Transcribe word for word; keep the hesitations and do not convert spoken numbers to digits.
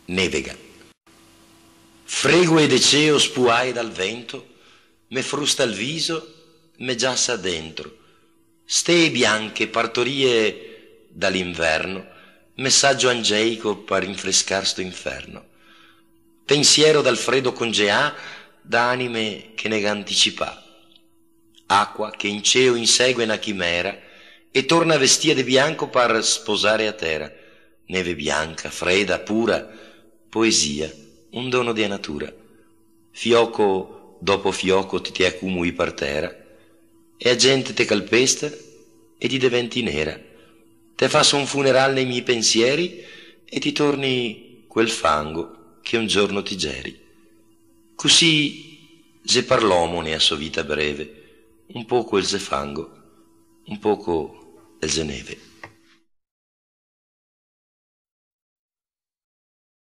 Nevega. Fregoe de ceo spuae dal vento, me frusta el viso, me giasa dentro. Stee bianche partorie da l'inverno, messaggio angeico par rinfrescar sto inferno. Pensiero dal fredo congeà da anime che ne ga anticipà. Acua che in ceo insegue na chimera e torna vestia de bianco par sposare a tera. Neve bianca, freda, pura, poesia, un dono de natura. Fioco dopo fioco ti te acumui par tera, e a gente te calpesta e ti deventi nera. Te faso un funeral nei miei pensieri e ti torni quel fango che un giorno ti geri. Cusì xe par l'omo nea so vita breve, un poco el xe fango, un poco el xe neve.